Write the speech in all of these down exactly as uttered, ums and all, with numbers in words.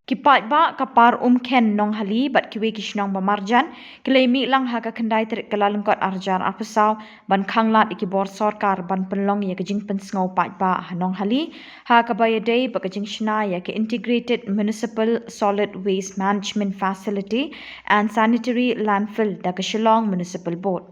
Ki paidbah ka Par Umkhen Nonghali bad kiwei ki shnong ba marjan ki la ïamih lang ha ka khyndai tarik Kyllalyngkot arhajar arphew saw ban khanglad ïa ki bor sorkar ban pynlong ïa ka jingpynsngew paidbah ha Nonghali, ha kaba ïadei bad ka jingshna ïa ka Integrated Municipal Solid Waste Management Facility and Sanitary Landfill da ka Shillong Municipal Board.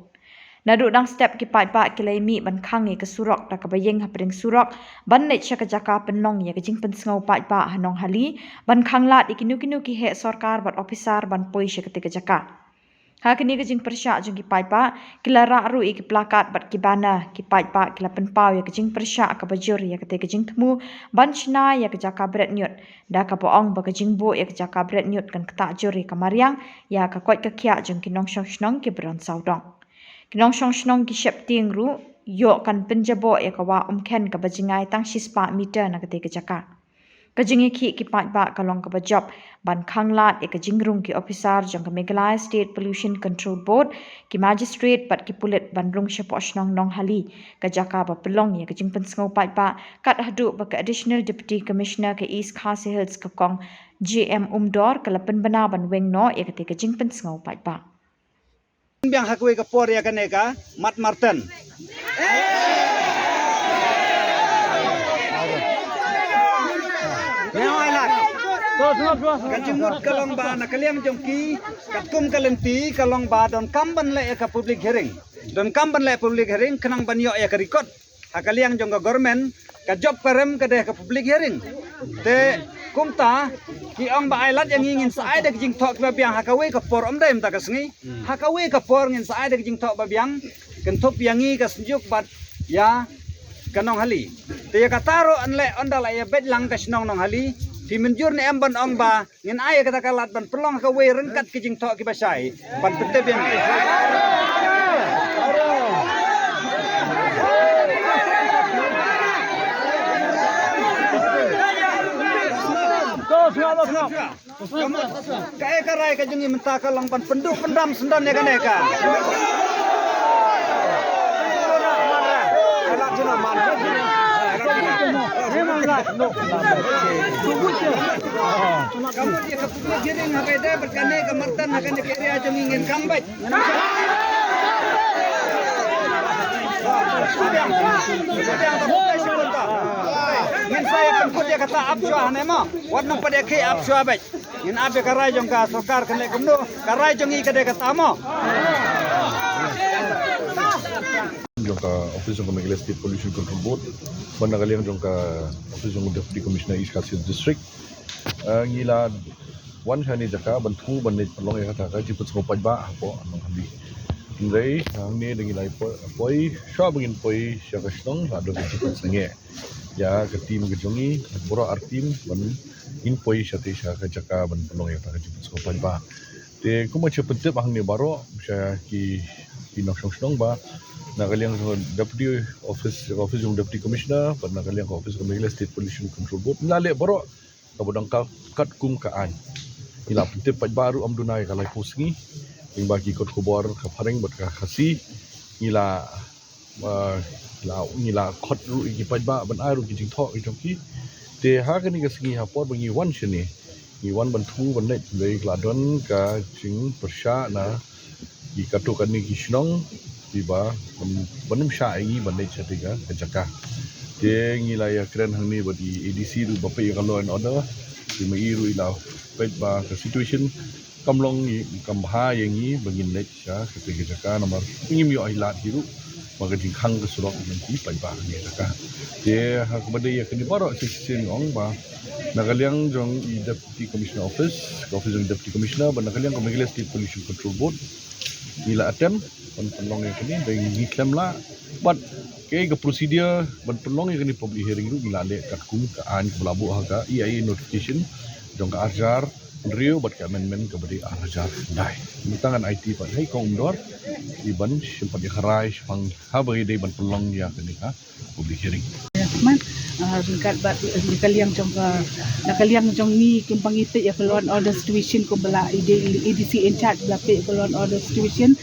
Naduh dang step ki paidbah ki la ïamih ban khang ïa ka surok da kaba ïeng hapdeng surok ban leit sha ka jaka pynlong ïa ka jingpynsngew paidbah ha Nonghali, ban khanglad ïa kino kino ki heh sorkar bad ophisar ban poi sha katei ka jaka. Ha kane ka jingpyrshah jong ki paidbah, ki la rah ruh ïa ki plakat bad ki banner, ki paidbah ki la pynpaw ïa ka jingpyrshah kaba jur ïa katei ka jingthmu ban shna ïa ka jaka bret ñiut, da kaba ong ba ka jingbuh ïa ka jaka bret ñiut kan ktah jur ïa ka mariang ïa ka koit ka khiah jong ki nongshong shnong kiba don sawdong. Ki nongshong shnong ki sheptieng ruh ïoh kan pynjaboh ïa ka Wah Umkhen kaba jngai tang shispah meter na katei ka jaka. Ka jingïakhih ki paidbah ka long kaba jop ban khanglad ïa ka jingrung ki ophisar jong ka Meghalaya State Pollution Control Board, ki magistrate bad ki pulit ban rung shapoh shnong Nonghali, ka jaka ba pynlong ïa ka jingpynsngew paidbah, kat haduh ba ka Additional Deputy Commissioner ka East Khasi Hills ka Kong J M Umdor ka la pynbna ban weng noh ïa katei ka jingpynsngew paidbah. Biang ha kawei ka por ïa kane ka Mat Marten. Ka jingmut ka long ba na ka liang jong ki, katkum ka lynti ka long ba donkam ban leh ïa ka public hearing. Donkam ban leh public hearing khnang ban ïoh ïa ka record ha ka liang jong ka government, ka jop ka rem ka dei ka public hearing. Te kumta ki ong ba ai lad ïa ngi, ngin sa ai da ka jingthoh kiba biang ha kawei ka por, ym dei mynta ka sngi. Ha kawei ka por ngin sa ai da ka jingthoh ba biang, kynthup ïa ngi ka Synjuk bad ïa ka Nonghali. Te ïa kata ruh yn leh ynda la ïa beit lang ka shnong Nonghali. Phi mynjur ne em ban ong ba ngin ai ïa kata ka lad ban pynlong ha kawei ryngkat ki jingthoh kiba shai ban pyntip ïa ngi? Ka mut, kaei ka rai ka jong ngi mynta? Ka long ban pynduh pyndam syndon ïa kane ka. Ka mut ïa ka public hearing ha kane bad kane ka Marten ha kane ka area jong ngi ngin kang beit. Ngin sa ïa pynkut ïa kata ap shuwa hangne mo. Wat nang pat ïa khie ap shuwa beit. Ngin ap ïa ka rai jong ka sorkar kan leh kumno, ka rai jong ngi ka dei kata mo. Jong ka office jong ka Meghalaya State Pollution Control Board, bad na ka liang jong ka office jong ka Deputy Commissioner East Khasi Hills District. Ah, ngi la wan shane jaka ban thmu ban leit pynlong ïa kata ka jingpynsngew paidbah hapoh Nonghali. Hynrei hangne da ngi la poi, poi shuwa ba ngin poi sha ka shnong la don ka jingpynsngew ïa ka team ka jong ngi, baroh ar team ban ngin poi shatei sha ka jaka ban pynlong ïa kata ka jingpynsngew paidbah. Te kumba shu pyntip hangne baroh sha ki, ki nongshong shnong ba na ka liang jong ka Deputy Office, Office jong Deputy Commissioner bad na ka liang ka Office ka Meghalaya State Pollution Control Board, ngi la leh baroh kaba donkam katkum ka aiñ. Ngi la pyntip paidbah ruh ym duna ïa ka laiphew sngi. Lyngba ki kot khubor ka Phareng bad ka Khasi, ngi la, ah, la, ngi la khot ruh ïa ki paidbah ban ai ruh ki jingthoh ki jong ki. Te ha kane ka sngi ha por ba ngi wan shane, ngi wan ban thmu ban leit, hynrei ka la don ka jingpyrshah na ki katto katne ki shnong kiba ban, ban ym shah ïa ngi ban leit shatei ka, ka jaka. Te ngi la ïakren hangne bad i A D C ruh ba peit ïa ka law and order. Te ma i ruh i la peit ba ka situation kam long, kam bha ïa ngi ba ngin leit sha katei ka jaka namar ngim ïoh ai lad hi ruh ba ka jingkhang ka surok jong ki paidbah hangne ka jaka. Te ha kaba dei ïa kane baroh shisien ong ba na ka liang jong i Deputy Commissioner Office, ka Office jong i Deputy Commissioner, bad na ka liang ka Meghalaya State Pollution Control Board, ngi la attempt ban pynlong ïa kane, hynrei ngi khlem lah. Bad kaei ka procedure ban pynlong ïa kane public hearing ruh ngi la leh katkum ka aiñ kaba la buh ha ka E I A notification jong ka arhajar hynriew bad ka amendment kaba dei arhajar khyndai. Mynta ngan aiti pat ha i Kong Umdor, i ban shim pat ïa ka rai shaphang haba ïadei ban pynlong ïa kane ka public hearing. Man, ah, ryngkat bad, eh, na ka liang jong ka, na ka liang jong ngi kumba ngi peit ïa ka law and order situation kumba la i dei i A D C in charge ba la peit ïa ka law and order situation.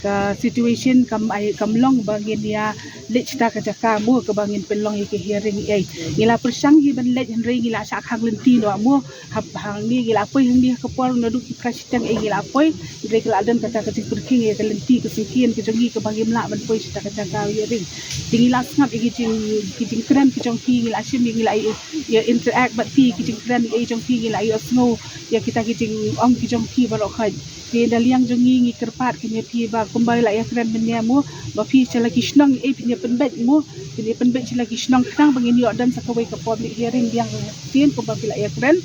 Ka situation kam ai kam long ba ngin ïa leit shata ka jaka mo kaba ngin pynlong ïa ka hearing ei. Ngi la pyrshang hi ban leit hynrei ngi la shah khang lynti noh mo. Hap hangne ngi la poi hangne ha ka por naduh ki phra shiteng ei ngi la poi. Hynrei ka la don kata ka jingpyrkhing ïa ka lynti ka sngewkhia ka jong ngi kaba ngim lah ban poi shata ka jaka hearing. Te ngi la sngap ïa ki jing ki jingkren ki jong phi ngi la shim ïa ngi la ïa interact bad phi ki jingkren ïa jong phi ngi la ïa sngew ïa kita ki jingong ki jong phi baroh khoit. Te na liang jong ngi ngi kyrpad kane phi ba kumba la ïa kren mynne mo ba phi sha la ki shnong ei phin ïa pynbeit mo phin ïa pynbeit sha la ki shnong khnang ba ngin ïoh don sa kawei ka public hearing biang sien kumba phi la ïa kren.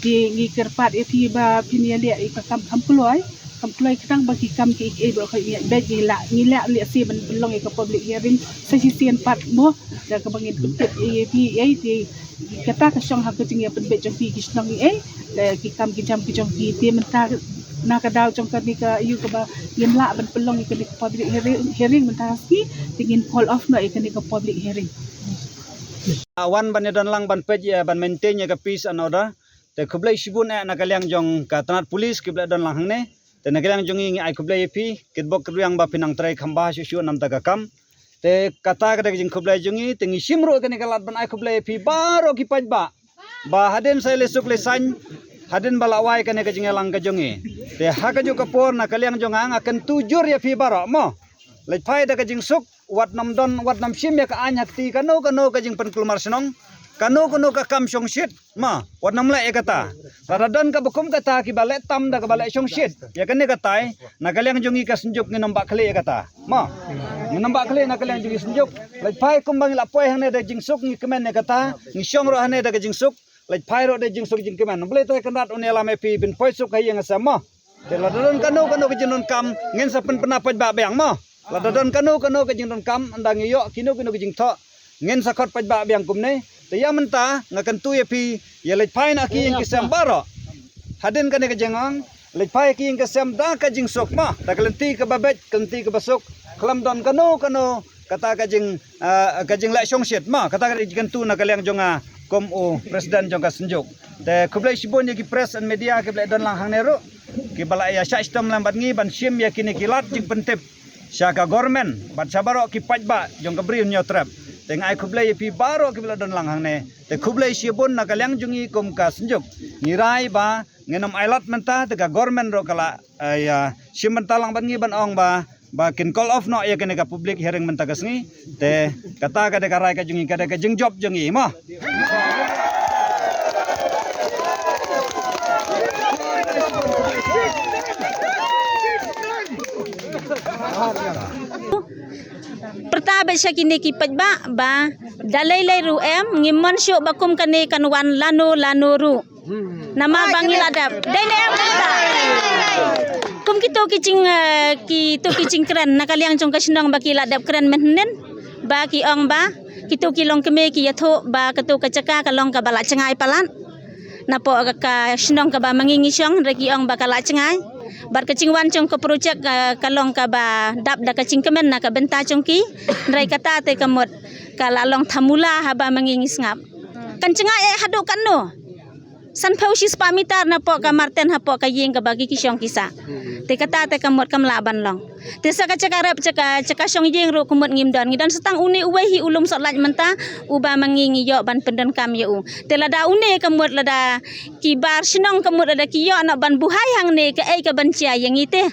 Te ngi kyrpad ïa phi ba phin ïa leh ïa ka kam kham kloi kham kloi khnang ba ki kam ki ei ba ka ïa beit ngi la ngi la leh sien ban pynlong ïa ka public hearing sa shisien pat mo da kaba ngin pyntip ïa phi ei te kata ka shong ha ka jingïapynbeit jong phi ki shnong ei da ki kam ki jam ki jong phi te mynta na ka daw jong kane ka ïa kaba ngim lah ban pynlong ïa kane ka public hearing, hearing mynta ha sngi te ngin call off noh ïa kane ka public hearing. Wan ban ïa don lang ban peit ïa ban maintain ïa ka peace and order. Te khublei shibun eh na ka liang jong ka tnat police ki ba la don lang hangne. Te na ka liang jong ngi ngi ai khublei ïa phi kitbok kitrwiang ba phi nang trei kham bha shuh shuh namta ka kam. Te kata ka dei ka jingkhublei jong ngi te ngi shim ruh kane ka lad ban ai khublei ïa phi baroh ki paidbah ba hadien sa ïa lei suk lei saiñ hadien ba la wai kane ka jingïalang ka jong ngi. Te ha kajuh ka por na ka liang jong nga nga kyntu jur ïa phi baroh mo. Leit phai da ka jingsuk wat nam don wat nam shim ïa ka aiñ ha kti kano kano ka jingpynkulmar shnong kano kano ka kam shongshit. Ma wat nam leh ïa kata. Lada don kaba kum kata kiba leh tam da kaba leh shongshit ïa kane katai na ka liang jong ngi ka Synjuk ngin ym bah khlieh ïa kata. Ma ngin ym bah khlieh na ka liang jong ngi Synjuk. Leit phai kumba ngi la poi hangne da jingsuk ngi kmen ïa kata ngi shong ruh hangne da ka jingsuk. Leit phai ruh da jingsuk jingkmen. Blei Trai Kynrad un ïalam ïa phi ban poi suk ha ïing ha sem mo. Te lada don kano kano ka jingdonkam ngin sa pynpynap paidbah biang mo. Lada don kano kano ka jingdonkam ynda ngi ïoh kino kino ka jingthoh ngin sa khot paidbah biang kumne. Te ïa mynta nga kyntu ïa phi ïa leit phai na ki ïing ki sem baroh. Hadien kane ka jingong leit phai ki ïing ki sem da ka jingsuk mo da ka lynti kaba beit ka lynti kaba suk. Khlem don kano kano kata ka jing ah, ka jingleh shongshit ma kata ka jingkyntu na ka liang jong nga kum u president jong ka Synjuk. Te khublei shibun ïa ki press and media ki ba la don lang hangne ruh ki ba la ïa shah shitom lang bad ngi ban shim ïa kine ki lad jingpyntip sha ka government bad sha baroh ki paidbah jong ka Bri u Hynñiewtrep. Te nga ai khublei ïa phi baroh ki ba la don lang hangne. Te khublei shibun na ka liang jong ngi kum ka Synjuk ngi rai ba ngin ym ai lad mynta te ka government ruh ka la ïa shim mynta lang bad ngi ban ong ba ba kin call off noh ïa kane ka public hearing mynta ka sngi. Te kata ka dei ka rai ka jong ngi ka dei ka jingjop jong ngi mo. Pyrta bad sha kine ki paidbah ba da lei lei ruh em ngim mon shuh ba kum kane kan wan lano lano ruh. Namar ba ngi la dep dei ne em kumta. Kum kito ki jing kito ki jingkren na ka liang jong ka shnong ba ki la dep kren mynhynnin ba ki ong ba kito ki longkmie ki ïathuh ba kato ka jaka ka long kaba la jngai palat. Napoh ka shnong kaba ma ngi ngi shong hynrei ki ong ba ka la jngai. Bad ka jingwan jong ka projek ka long kaba dap da ka jingkmen na ka bynta jong ki. Hynrei kata te ka mut ka la long thamula haba ma ngi ngi sngap. Kan jngai eh haduh katno? Sanphew shispah mitar napoh ka marten hapoh ka ïing kaba ki ki shong ki sah. Te kata te ka mut kam lah ban long. Te sa ka jaka rep jaka jaka shong ïing ruh ka mut ngim don ngi don sa tang une uwei hi u lum soh lait mynta. Uba ma ngi ngi ïoh ban pyndonkam ïa u. Te lada une ka mut lada ki bar shnong ka mut lada ki ïoh noh ban buhai hangne kaei kaban jia ïa ngi te.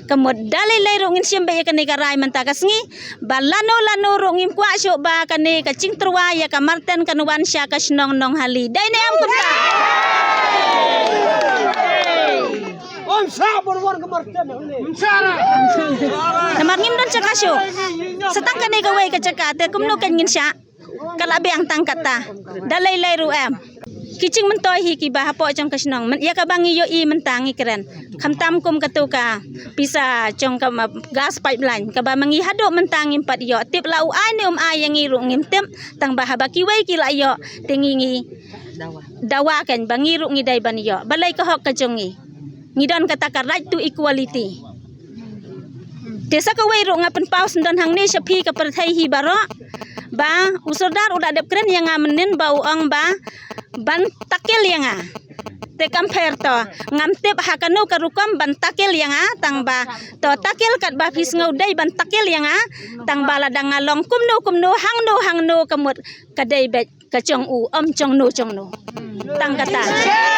Ka mut da lei lei ruh ngin shim beit ïa kane ka rai mynta ka sngi ba lano lano ruh ngim kwah shuh ba kane ka jingtyrwa ïa ka marten kan wan sha ka shnong Nonghali. Dei ne em kumta? Namar ngim don jaka shuh. Sa tang kane kawei ka jaka te kumno kan ngin shah. Ka la biang tang kata da lei lei ruh em. Ki jingmyntoi hi kiba hapoh jong ka shnong ïa kaba ngi ïohi mynta ngi kren. Khamtam kum katu ka pisa jong ka gas pipeline kaba ma ngi haduh mynta ngim pat ïoh tip la u ai ne um ai ïa ngi ruh ngim tip. Tang ba haba kiwei ki la ïoh te ngi ngi dawa kan ba ngi ruh ngi dei ban ïoh balei ka hok ka jong ngi. Ngi don kata ka right to equality. Te sa kawei ruh nga pynpaw sngewdon hangne sha phi ka pyrthei hi baroh ba u Sordar u la dep kren ïa nga mynnin ba u ong ba ban takil ïa nga. Te kam pher to. Ngam tip ha kano ka rukom ban tackle ïa nga, tang ba to tackle kat ba phi sngew dei ban tackle ïa nga, tang ba lada nga long kumno kumno, hangno hangno ka mut ka dei beit ka jong u, ym jong no jong no. Tang kata.